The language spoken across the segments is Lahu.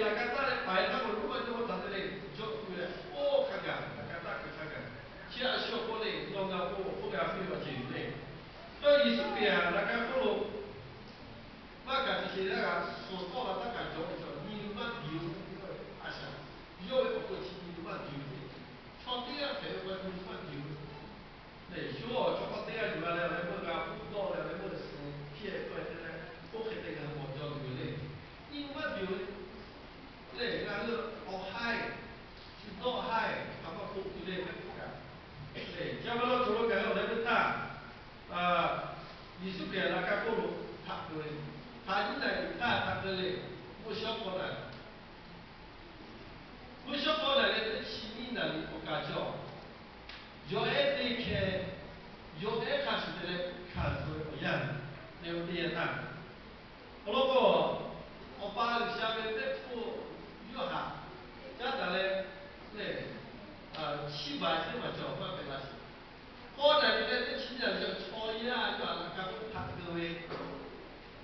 laꞈ ka taˆ leh paiˍ htaˇ k'o, yawˇ maˇ yawˇ maˇ htaꞈ te le, jawꞈ tuˬ leh oˇ hk'a gaˬ laꞈ ka taˆ kuiˬ hk'a gaˬ, chi a shu awˬ hk'aw lo nawˬ ngaˬ awˬ pon awˬ hk'oˆ g'a piˇ ve awˬ ceuˬ yoˬ le. Yawˇ Yeˍsuˆ Hkriꞈ htaꞈ laꞈ ka hk'oˆ lo maˇ kaꞈ chi sheˍ laˇ g'a suhˍ tawˆ la taˇ kaꞈ jawꞈ ve chaw nyi ma diˬ ve a shaꞈ, yawˇ ve awˬ to chi nyi ma diˬ ve, chaw teˇ g'aˇ hpehꞈ ve pa nyi ma diˬ ve. Lehˬ, yawˇ chaw hk'aw teˇ g'aˇ yuˬ la leh, awˬ leh meuˇ g'a hpuˇ dawˇ leh, awˬ leh meuˇ suhˍ hpiˇ-e k'oˆ-e te leh, oˇ hk'e te g'a mawˬ jaw tuˬ ve le. Nyi ma diˬ ve lehˬ, ngaˬ hui awˬ haiˬ, chi dawˇ haiˬ hk'aˬ ma k'oˆ tuˬ le, kaꞈ lehˬ, ca ma law cawˬ lo ngaˬ hui awˬ leh meuˇ htaˇ, Yeˍsuˆ Hkriꞈ laꞈ ka hk'oˆ lo htaꞈ keu ve, hk'aˬ nyiˇ naˬ liꞈ htaˇ htaꞈ keu le, mvuhˇ shawˉ k'awˇ naˬ, mvuhˇ shawˉ k'awˇ naˬ leh teˇ chi nyiˇ naˬ liꞈ awˬ kaˍ cawˬ. Yawˬ ehˉ teˇ hkeh, yawˬ ehˉ hk'a shuˍ te leh hkanˍ suh ve awˬ yanˇ, leh oˇ teˇ yanˇ htaˇ, awˬ lawn k'o, Awˬ pa G'uiˬsha ve mehˆ hpfuhˇ yawˇ htaꞈ caˉ taˍ leh, lehˬ, chiˇ baˬ teˇ maˬ cawˬ maˇ hpehꞈ la sheˍ. K'awˇ naˬ ve leh teˇ chi nyiˇ naˬ ve chaw yaˇ yawˇ htaꞈ laꞈ ka hk'oˆ htaꞈ keu ve,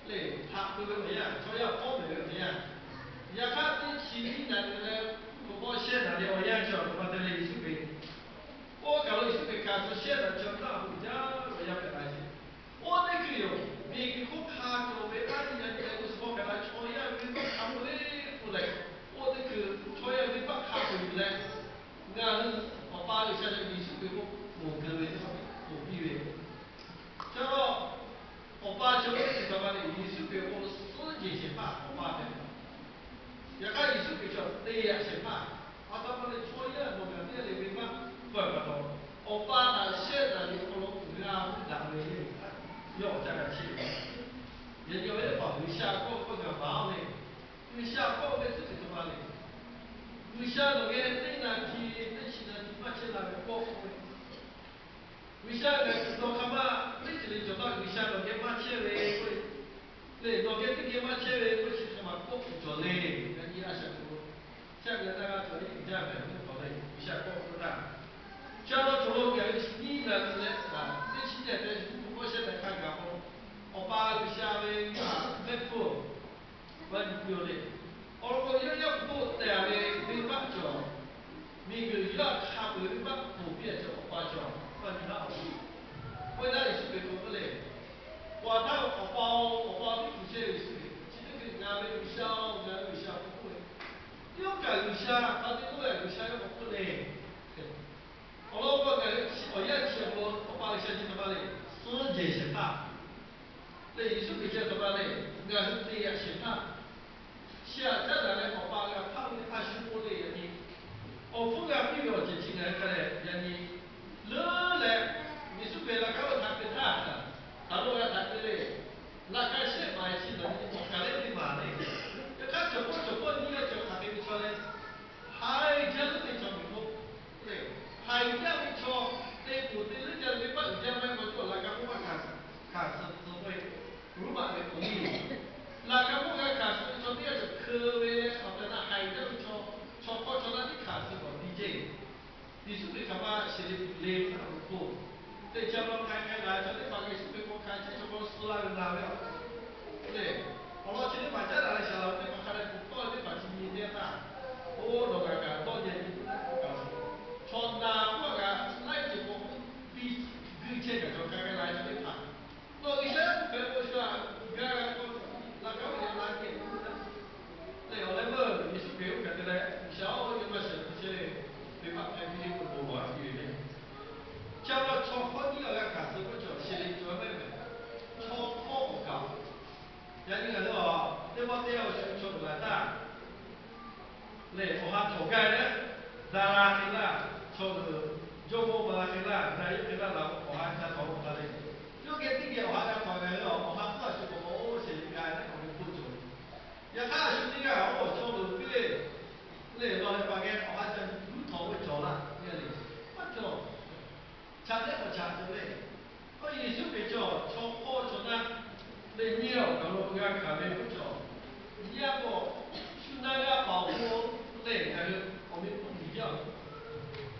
lehˬ htaꞈ keu ve awˬ yanˇ, chaw yaˇ hpawˇ mehˍ ve awˬ yanˇ, yaꞈ hk'aˇ teˇ chi nyiˇ naˬ ve leh, kuˬ k'awꞈ shehˆ naˬ ve awˬ yanˇ chi awˬ hk'aw ma te leh Yeˍsuˆ Hkriꞈ oˇ kaˬ lo Yeˍsuˆ Hkriꞈ hkanˍ suh shehˆ naˬ chi awˬ htaˇ, awˬ jaˇ awˬ yanˇ hpehꞈ la sheˍ. Oˇ teˇ hkui yoˬ, miˬguiˬ hk'oˆ hk'a cawˬ ve aˉ nyi yaˇ nyi leh g'uˇ suhˍ hk'aw hpehꞈ la chaw yaˇ ve maˇ hk'a peu-e k'oˆ leh, oˇ teˇ hkui chaw yaˇ ve maˇ hk'a peu-e leh, ngaˬ hui Awˬ pa G'uiˬsha ve Yeˍsuˆ Hkriꞈ k'o, moˍ keu ve, moˍ piˇ ve. Ca la, Awˬ pa chaw teˇ hkui htaꞈ ma lehˬ, Yeˍsuˆ Hkriꞈ k'o suhˉ jehˬ shehˍ hpaˇ Awˬ pa hpehꞈ ve. Yaꞈ hk'aˇ Yeˍsuˆ Hkriꞈ chaw te yaꞈ shehˍ hpaˇ, a htaˇ pa leh chaw yaˇ nawˬ ngaˬ teˇ g'aˇ le ve maˇ hpawˇ pa taw, Awˬ pa htaꞈ shehˆ naˬ ve awˬ hk'aw lo g'a mvuhˇ daꞈ ve le. Yawˇ awˬ ca g'a chehˇ ve, yaꞈ nyi awˬ ve teˇ hpaˍ G'uiˬsha k'oˆ ve k'o ngaˬ maˍ-oˬ le. G'uiˬsha k'oˆ ve teˇ ceuˬ htaꞈ ma lehˬ, G'uiˬsha nawˬ geh teˇ naˬ hti teˇ chi naˬ hti maˇ chehˇ la ve k'oˆ ve, G'uiˬsha ngaˬ hui nawˬ hk'aˬ ma teˇ ceuˬ le cawˬ htaˇ G'uiˬsha nawˬ geh maˇ chehˇ ve k'oˆ ve, lehˬ nawˬ geh teˇ geh maˇ chehˇ ve k'oˆ ve chi hk'e ma k'oˆ tuˬ cawˬ le. Yaꞈ nyi a shaꞈ teꞈ k'o, shaˆ ve a taˇ g'a cawˬ le, uiˍ jaˇ ve teˇ hpaˍ le, G'uiˬsha k'oˆ ve k'oˆ htaˇ, ca law cawˬ lo ngaˬ hui chi nyiˇ naˬ liꞈ leh teˇ chi nyiˇ naˬ te shu k'oˆ shehˆ naˬ hk'a gaˬ k'o, Awˬ pa G'uiˬsha ve mehˆ hpfuhˇ maˇ nyi piˇ-oˬ le. Awˬ lawn k'o, yawˇ yaˇ hpu k'oˆ tehˬ ve venˇbaˆ cawˬ, miˬguiˬ yawˇ htaꞈ hk'a peu-eˬ venˇbaˆ poˬ piˇ-a cawˬ Awˬ pa cawˬ maˇ nyi laˇ-oˬ. K'oˆ ve naˉ Yeˍsuˆ Hkriꞈ k'oˆ k'oˆ le, k'awꞈ htaˇ Awˬ pa-oˬ, Awˬ pa teˇ hkui chehˇ ve Yeˍsuˆ Hkriꞈ chi teˇ hkui ngaˬ ve G'uiˬsha-oˬ, ngaˬ ve G'uiˬsha k'oˆ k'oˆ ve, yawˇ kaꞈ G'uiˬsha hk'a te k'oˆ ve G'uiˬsha yawˇ k'awꞈ k'oˆ le. Awˬ lawn k'o, ngaˬ hui chi awˬ yanˇ chi awˬ hk'aw lo Awˬ pa G'uiˬsha chi htaꞈ ma lehˬ, suhˉ jehˬ shehˍ hpaˇ lehˬ, Yeˍsuˆ Hkriꞈ chi htaꞈ ma lehˬ, ngaˬ hui te yaꞈ shehˍ hpaˇ, chi htaꞈ caˉ daꞈ leh Awˬ pa g'a hpaˇ ve a shu k'oˆ le. Yaꞈ nyi awˬ hpfuhˇ g'a piˇ ve awˬ ceuˬ chi ngaˬ hui hk'a lehˬ, yaꞈ nyi leuˉ leh Yeˍsuˆ Hkriꞈ laꞈ ka lo htaꞈ keu htaˇ, hk'aˬ lo g'a htaꞈ keu le. Laꞈ ka shehˆ maˍ chi lehˬ, awˬ kaˍ lehˉ teˇ maˍ le. Yaꞈ hk'aˇ cawˬ k'oˆ cawˬ k'oˆ nyiˇ g'aˇ cawˬ hk'aˬ hk'e ve chaw leh, haiˬ jaˇ leuˉ teˇ chaw miˬ k'o, lehˬ haiˬ jaˇ ve chaw, te poˬ te leuˉ jaˇ ve venˇbaˆ uiˍ jaˇ maˇ heˆ k'o, cawˬ laꞈ ka k'oˆ maˇ hkanˍ suh, hkanˍ suh tcuh k'oˆ-e, Roˉmaꞈ ve awˬ liˇ laꞈ ka k'oˆ g'a hkanˍ suh ve chaw teˇ g'aˇ cawˬ hkeu ve leh, awˬ tehˬ na haiˬ jaˇ ve chaw, chaw hk'awˇ chaw naˇ tiˉ hkanˍ suh k'awꞈ piˇ ceˇ. Yeˍsuˆ Hkriꞈ hk'aˬ ma sheˍ le tuˬ le k'oˆ htaˇ, awˬ hk'oˆ teˇ ca ma k'ai k'ai la chaw teˇ hpaˍ Yeˍsuˆ Hkriꞈ k'awꞈ hkanˍ chehˇ chaw k'awꞈ suh la ve naˬ ve a lehˬ, awˬ lawn chi teˇ hpaˍ caˉ daꞈ leh shaˍ laꞈ teˇ hpaˍ hk'a leh k'oˍ tawˆ ve teˇ hpaˍ chi nyi teˇ htaˇ, oˇ dawˬ g'a kaꞈ dawˇ nyi nyi teˇ htaˇ k'oˆ kaꞈ, chaw na k'oˆ kaꞈ laiˉ ceuˬ k'awꞈ k'oˆ piˇ guiˇ chehˇ kaꞈ cawˬ k'ai k'ai la ve chaw teˇ hpaˍ, nawˬ G'uiˬsha k'oˆ hpehꞈ k'o shu a, gaˇ g'a k'o, laꞈ ka ve yaꞈ la kehˬ k'oˆ ve, lehˬ awˬ leh meuˇ Yeˍsuˆ Hkriꞈ oˇ hpehꞈ te leh, G'uiˬsha oˇ yawˇ maˇ shehˍ hpaˇ chehˇ ve, venˇbaˆ hpehꞈ piˇ ve k'o bon lawˬ a piˇ ve le. Chi a pa chaw hk'awˇ nyiˇ g'aˇ g'a hkanˍ suh k'oˆ cawˬ sheˍ le cawˬ a mehˆ mehˍ, chaw hk'awˇ awˬ kaˍ. Yaꞈ nyi ngaˬ hui a, teˇ pawˆ teˇ yanˇ awˬ shu chaw uiˍ laˬ htaˇ, lehˬ awˬ ha htawꞈ gaˇ leh, daˍ laˬ hk'e laˇ, chaw uiˍ, jawˇmawˇ ma la hk'e laˇ, daꞈ yawˇ hk'e laˇ laˬ, awˬ ha ca htawꞈ k'oˆ htaˇ le. Yawˇ geh teˇ geh awˬ ha g'a htawꞈ gaˬ ve a, awˬ ha k'oˆ a shu k'awꞈ k'awꞈ oˇ sheˍ le g'a leh awˬ ve hpoˆ cawˬ. Yaꞈ hk'aˇ a shu teˇ g'aˇ oˇ chaw uiˍ piˇ le, lehˬ nawˬ lehˬ paˍ geh awˬ ha ca guˉ htawꞈ ve cawˬ laˇ le. Maˇ cawˬ. Chaꞈ teˇ k'awꞈ chaꞈ cawˬ le. K'o Yeˍsuˆ Hkriꞈ cawˬ chaw hk'awˇ chaw naˇ lehˬ nyiˇ g'aˇ awˬ kaˍ lo g'a hkanˍ ve k'oˆ cawˬ. Nyiˇ g'aˇ k'o, shu naˇ g'aˇ paˍ awˬ hk'oˆ lehˬ ngaˬ hui awˬ miˇ hpfuhˇ miˬ jaˇ-oˬ.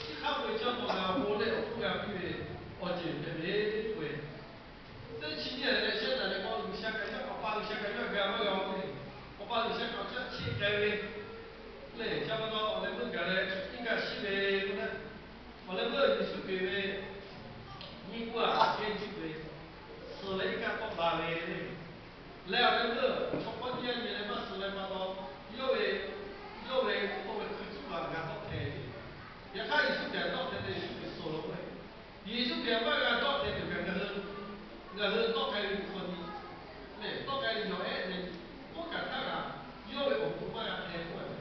Chi hk'a peu-eˬ chaw nawˬ ngaˬ awˬ pon lehˬ awˬ hpfuhˇ g'a piˇ ve awˬ ceuˬ hpehꞈ ve k'oˆ ve, teˇ chi nyiˇ leh shehˆ taˍ leh k'o G'uiˬsha kaꞈ yawˇ, Awˬ pa G'uiˬsha kaꞈ yawˇ g'a maˇ g'a-oˬ le. Awˬ pa G'uiˬsha kaꞈ awˬ caˇ chiˆ k'ai ve Lehˬ, ca pa taw awˬ leh meuˇ gaˬ leh iˉ kaˆ shiˉ ve k'o naˆ, awˬ leh meuˇ Yeˍsuˆ Hkriꞈ ve nyiˇ puˇ aꞈ kehˉ juˆ ve, suh leh iˉ kaˆ tawˆ la ve le. Leh awˬ leh meuˇ chaw hk'awˇ teˇ yanˇ nyi leh maˇ suh leh pa taw, yawˇ ve, yawˇ ve k'oˆ ve hkui cuˉ ma g'a tawˆ hpehꞈ ve. Yaꞈ hk'aˇ Yeˍsuˆ Hkriꞈ tawˆ hpehꞈ leh Yeˍsuˆ Hkriꞈ suh lo k'o, Yeˍsuˆ Hkriꞈ maˇ g'a tawˆ hpehꞈ tuˬ kaꞈ ngaˬ hui, ngaˬ hui tawˆ k'ai ve hk'aw nyi lehˬ, tawˆ k'ai ve yawˬ ehˉ leh, oˇ kaꞈ htaˇ kaꞈ yawˇ ve awˬ bon maˇ g'a hpehꞈ k'oˆ ve.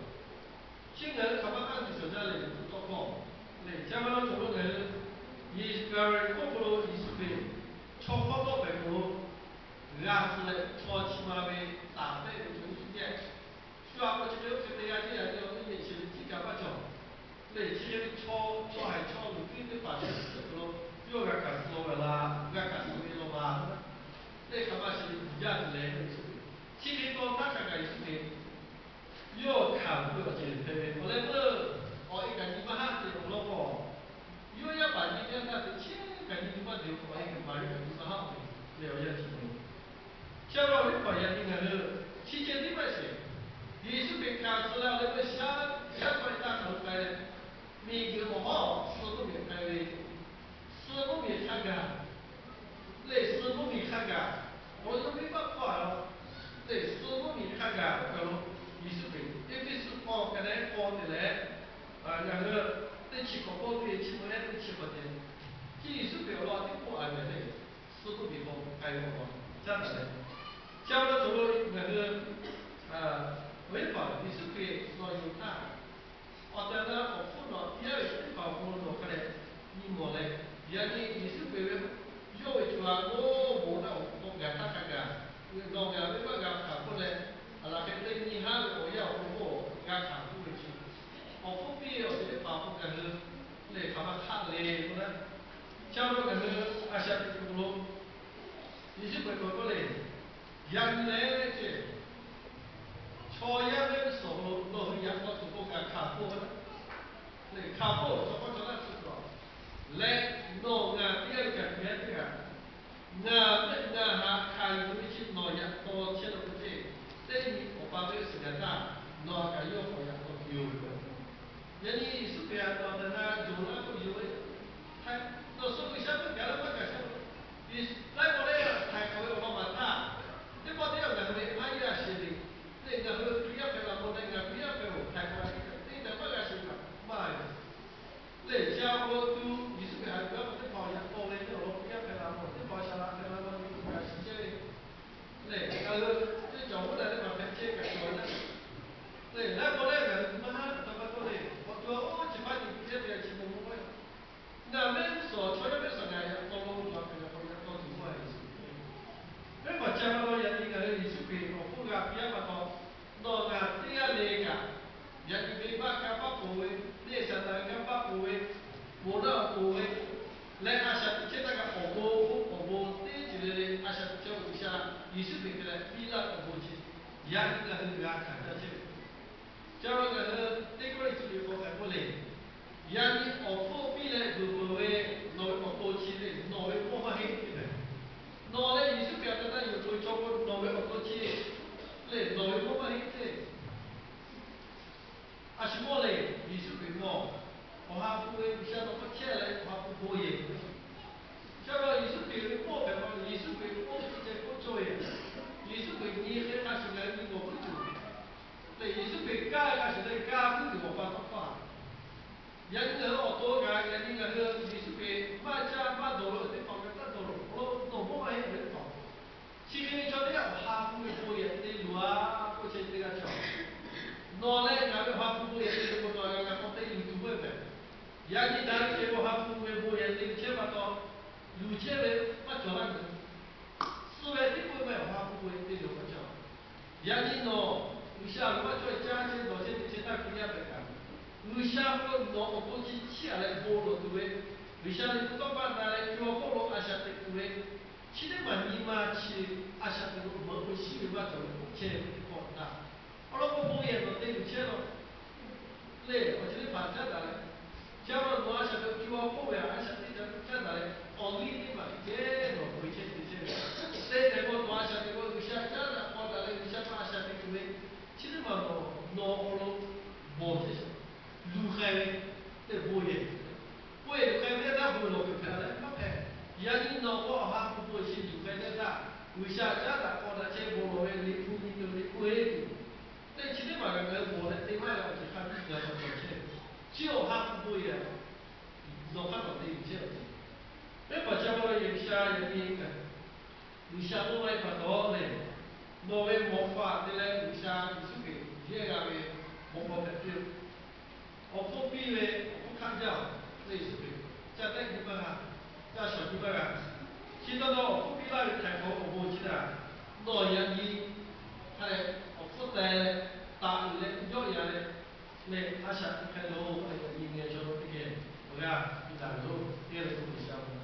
Chi ngaˬ hui hk'aˬ ma k'aˇ tuˬ cawˬ jaˇ lehˬ, tuˬ tawˇ hkawˇ lehˬ, ca ma lo cawˬ lo ngaˬ hui Yeˍsuˆ Hkriꞈ ve k'oˆ k'o lo Yeˍsuˆ Hkriꞈ chaw hk'awˇ tawˆ hpehꞈ k'o lo, g'a suh leh chaw chi ma ve taˍ pehˆ ve cawˬ ve chi teˇ yanˇ, shu aꞈ k'aw chi hk'e oˇ hk'e te g'a teˇ yanˇ nyi awˬ teˇ nyi chi ve tiˉ kaꞈ maˇ cawˬ. Lehˬ chi hk'e ve chaw, chaw haiˬ chaw luˬ piˇ teˇ hpaˍ chi hk'e lo, yawˇ g'a hkanˍ suh ve laˇ, g'a hkanˍ suh ve law ma. Lehˬ hk'aˬ ma chi ve uiˍ jaˇ tuˬ lehˬ, chi hk'e taw htaˇ hk'a gaˬ Yeˍsuˆ Hkriꞈ yawˇ hkanˍ ve awˬ ceuˬ hpehꞈ ve awˬ leh meuˇ, awˬ e kaꞈ nyi maˇ haˆ te awˬ lawn k'o, yawˇ yaˇ paˍ nyi teˇ g'aˇ htaˇ te chehˇ kaꞈ nyi maˇ te k'o, awˬ e kaꞈ Maˍriˆ kaꞈ nyi maˇ haˆ ve lehˬ awˬ yanˇ chi ve Chi awˬ lawn teˇ hpaˍ yaꞈ nyi ngaˬ hui chi ceh tiˉ maˇ sheˍ. Yeˍsuˆ Hkriꞈ hkanˍ suh leh awˬ leh meuˇ shaˉ, shaˉ hk'aw e taˇ hkanˍ lo k'ai leh, miˬguiˬ awˬ hawˉ suh mvuhˇ miˬ hk'ai ve, suh mvuhˇ miˬ hk'a gaˬ, lehˬ suh mvuhˇ miˬ hk'a gaˬ, awˬ lawn yawˇ venˇ baˆ hpawˇ a law, lehˬ suh mvuhˇ miˬ hk'a gaˬ awˬ hk'aw lo, Yeˍsuˆ Hkriꞈ Eˇfeˇsuꞈ k'awˇ hk'a dehꞈ k'awˇ te leh, ngaˬ hui teˇ chi hk'awꞈ k'oˆ ve chi mvuh ehˉ teˇ chi hk'awꞈ ceh, chi Yeˍsuˆ Hkriꞈ awˬ lawn teˇ k'oˆ a mehˍ lehˬ, suh mvuhˇ miˬ hk'a gaˬ k'ai ve awˬ lawn caˉ taˍ leh, chi awˬ lawn cawˬ lo ngaˬ hui awˬ viˉ paˍ Yeˍsuˆ Hkriꞈ nawˬ yonˍ htaˇ, awˬ tehˬ awˬ na awˬ hpfuhˇ nawˬ piˇ aˉ ve teˇ hpaˍ awˬ hk'aw lo nawˬ hk'a dehꞈ nyi mawˬ leh, yaꞈ nyi Yeˍsuˆ Hkriꞈ ve yawˇ ve co ha k'o, bon naˆ awˬ hk'aw gaˬ htaˇ hk'a gaˬ, nawˬ ngaˬ venˇ baˆ g'a hkanˍ k'oˆ leh, a laˬ hk'e teˇ nyi haˉ ve awˬ yanˇ awˬ hk'aw k'o g'a hkanˍ k'oˆ ve chi, awˬ hpfuhˇ piˇ ve awˬ ceuˬ teˇ hpaˍ awˬ hk'aw ngaˬ hui lehˬ hk'aˬ ma hk'aˆ le k'o naˆ, chi awˬ lawn ngaˬ hui a shaꞈ teꞈ kuˬ lo Yeˍsuˆ Hkriꞈ k'awꞈ k'oˆ le, yaꞈ nyi lehˬ ceh, chaw yaˇ mehˆ g'uˇ suhˍ lo nawˬ hui yaꞈ k'aw tuˬ k'o kaꞈ hkanˍ k'oˆ ve, lehˬ hkanˍ k'oˆ chaw hk'awˇ chaw naˆ tcuh tuˬ leh, nawˬ ngaˬ teˇ g'aˇ ve kaꞈ tuˬ yaˇ teˇ g'aˇ, ngaˬ mehˆ ngaˬ haꞈ hkanˍ yuˬ tuˬ ve chi nawˬ yaꞈ k'aw chehˇ lo k'o ceh, teˇ nyi Awˬ pa ve suhˍ gaˬ htaˇ, nawˬ a kaꞈ yawˇ k'awꞈ yaꞈ k'aw tuˬ yoˬ. Yaꞈ nyi Yeˍsuˆ Hkriꞈ htaꞈ nawˬ tehꞈ na yonˍ laˇ k'oˆ yoˬ ve, nawˬ suh G'uiˬsha meuˇ gaˬ la maˇ gaˬ sha, Yeˍsuˆ laiˉ k'awꞈ leh htaꞈ hkanˍ ve awˬ lawn maˍ htaˇ, teˇ pawˆ teˇ yanˇ ngaˬ hui ve maˇ yaˇ sheˍ ve, lehˬ ngaˬ hui Hkriꞈ yaˇ hpehꞈ la k'o leh ngaˬ Hkriꞈ yaˇ hpehꞈ-oˬ htaꞈ k'awꞈ teˇ htaꞈ maˇ g'a sheˍ kaꞈ maˇ ve. Lehˬ chi awˬ lawn tuˬ Yeˍsuˆ Hkriꞈ htaꞈ g'a k'oˆ ve teˇ hpaˍ yaꞈ k'aw ve teˇ awˬ lawn Hkriꞈ yaˇ hpehꞈ la k'o, teˇ hpaˍ shaˍ laꞈ hpehꞈ la k'o, Hkriꞈ yaˇ hpehꞈ la k'o, lehˬ ngaˬ hui teˇ cawˬ hoˉ na teˇ hpaˍ hpehꞈ chehˇ kaꞈ cawˬ ve naˆ. Lehˬ laiˉ k'awꞈ leh ngaˬ hui maˇ haˉ taˇ pa taw lehˬ, awˬ to oˇ chi hpaˇ nyi Hkriꞈ yaˇ hpehꞈ chi bon maˇ k'oˆ ve, ngaˬ mehˆ g'uˇ suhˍ chaw yaˇ mehˆ g'uˇ suhˍ ngaˬ yaꞈ k'aw lo tuˬ a hpehꞈ la k'o yaꞈ k'aw tuˬ maˇ ve Yeˍsuˆ Hkriꞈ. Mehˆ paˍ ca pa taw yaꞈ nyi ngaˬ hui Yeˍsuˆ Hkriꞈ awˬ hpfuhˇ g'a piˇ aˉ pa taw, nawˬ ngaˬ teˇ g'aˇ le kaꞈ, yaꞈ nyi venˇ baˆ kanˇ paˆ poˬ ve, neˇ saˍtanˍ ve kanˇ paˆ poˬ ve, bon naˆ awˬ poˬ ve, leh a shaꞈ teꞈ chehˇ htaˇ kaꞈ awˬ bon k'oˆ awˬ bon teˇ ceuˬ le le a shaꞈ teꞈ chehˇ G'uiˬsha Yeˍsuˆ Hkriꞈ hk'e leh piˇ laˇ ve awˬ bon chi, yaꞈ nyi ngaˬ hui g'a hkanˍ caˇ chehˇ ve Ca lo ngaˬ hui teˇ kawˆ le chi ve k'awꞈ hpehꞈ k'oˆ le. Yaꞈ nyi awˬ hpfuhˇ piˇ leh vuiˬ peuˬ ve nawˬ ve awˬ to chi lehˬ, nawˬ ve mawˇ maˇ heˆ te ve. Nawˬ leh Yeˍsuˆ Hkriꞈ htaꞈ taˇ yuˬ peuˬ chaw k'o, nawˬ ve awˬ to chi lehˬ, nawˬ ve mawˇ maˇ heˆ te. A shu mawˇ le, Yeˍsuˆ Hkriꞈ mawˇ, Awˬ ha hpu ve G'uiˬsha tawˇ hkawˇ chehˇ leh Awˬ ha hpu bon yehˬ. Ca lo Yeˍsuˆ Hkriꞈ ve mawˇ hpehꞈ pa Yeˍsuˆ Hkriꞈ ve mawˇ chi ceh k'oˆ cawˇ ve, Yeˍsuˆ Hkriꞈ nyi hk'e hk'a shuˍ ngaˬ hui nyi mawˬ puiˉ tuˬ lehˬ, Yeˍsuˆ Hkriꞈ kaˇ ve hk'a shuˍ te kaˇ puiˉ tuˬ Awˬ pa tawˇ hkawˇ a. Yaꞈ nyi ngaˬ hui awˬ to kaꞈ yaꞈ nyi ngaˬ hui Yeˍsuˆ Hkriꞈ maˇ caˇ maˇ dawˬ ve awˬ teˇ hpaˍ kaꞈ taˇ dawˬ lo, awˬ lawn nawˬ mawˇ maˇ heˆ ve teˇ hpaˍ. Chi hk'e ve chaw teˇ g'aˇ Awˬ ha hpu ve bon yehˬ te luˬ a k'oˆ chehˇ teˇ g'aˇ cawˬ. Nawˬ leh ngaˬ ve Awˬ ha hpu bon yehˬ te luˬ k'o, nawˬ a g'a k'awꞈ te luˬ tuˬ ve mehˍ. Yaꞈ nyi daꞈ ve ceh ve Awˬ ha hpu ve bon yehˬ te ve chehˇ pa taw, luˬ chehˇ ve maˇ cawˬ laˇ ve. Suh ve teˇ k'oˆ ve maˇ heˆ, Awˬ ha hpu ve te ve awˬ hk'aw cawˬ. Yaꞈ nyi nawˬ G'uiˬsha ve maˇ cawˇ caˇ chehˇ dawˬ chehˇ te chehˇ htaˇ Hkriꞈ yaˇ hpehꞈ kaꞈ, G'uiˬsha hk'aw lo nawˬ awˬ to chi chiˇ aꞈ leh bon lawˬ tuˬ ve, G'uiˬsha ve tawˇ hkawˇ na leh co ha hk'oˆ lo a shaꞈ teꞈ tuˬ ve, chi teˇ maˬ nyi ma chi a shaꞈ teꞈ lo mawˬ k'o, shiˉ ve maˇ cawˬ ve k'oˆ chehˇ ve teˇ hkawˇ htaˇ, awˬ lawn k'o bon yehˬ nawˬ te luˬ chehˇ la lehˬ, awˬ ceuˬ teˇ hpaˍ caˉ daꞈ leh, chi a ma nawˬ a shaꞈ teꞈ co ha hk'oˆ ve a shaꞈ teꞈ caˇ caˉ daꞈ leh, awˬ liˇ teˇ maˬ ceh nawˬ hk'aw chehˇ te chehˇ ve, te tehꞈ k'o nawˬ a shaꞈ teꞈ k'o G'uiˬsha caˉ daꞈ k'aw daꞈ leh G'uiˬsha htaꞈ a shaꞈ teꞈ tuˬ ve, chi teˇ maˬ nawˬ nawˬ awˬ hk'aw lo bawˬ ve teˇ bon yehˬ, pawehˇ yuˬ k'ai ve teˇ htaˇ bon lawˬ kuiˬ hpehꞈ leh maˇ hpehꞈ. Yaꞈ nyi nawˬ k'o awˬ ha hpu bon chi yuˬ k'ai teˇ htaˇ, G'uiˬsha caˉ daꞈ k'awꞈ daꞈ chehˇ bon lawˬ ve Liꞈ hpu nyi tuˬ ve k'oˆ ve tuˬ, teˇ chi teˇ maˬ g'a ngaˬ hui bawˬ leh te maˇ g'a awˬ ceuˬ hk'a biˇ g'a k'awꞈ cawˬ chehˇ ve. Chi awˬ ha hpu bon yehˬ, nawˬ hk'aˇ tawˍ te yuˬ chehˇ awˬ ceuˬ. Teˇ hpaˍ ca pa la yehˬ G'uiˬsha yaꞈ nyi kaꞈ, G'uiˬsha k'oˆ ve pa taw lehˬ, nawˬ ve mawꞈ k'aw te leh G'uiˬsha Yeˍsuˆ Hkriꞈ yehˇ g'a ve mawꞈ k'aw hpehꞈ piˇ-oˆ. Awˬ hpfuhˇ piˇ ve awˬ hpfuhˇ hk'aˆ jaˇ-oˬ, leh Yeˍsuˆ Hkriꞈ ca tehˆ nyi maˇ g'a, ca shawˍ nyi maˇ g'a. Chi taw taw awˬ hpfuhˇ piˇ laˇ ve htaiˍ hk'awꞈ awˬ bon chi htaꞈ nawˬ yaꞈ nyi hk'a leh awˬ hpfuhˇ teh leh taˍ uiˍ leh jawˆ ya leh, leh a shaꞈ teꞈ hk'e lo a yaꞈ nyi geh chaw teˇ geh awˬ g'aˇ piˇ taˍ ve yoˬ. Teˇ g'aˇ leh k'o G'uiˬsha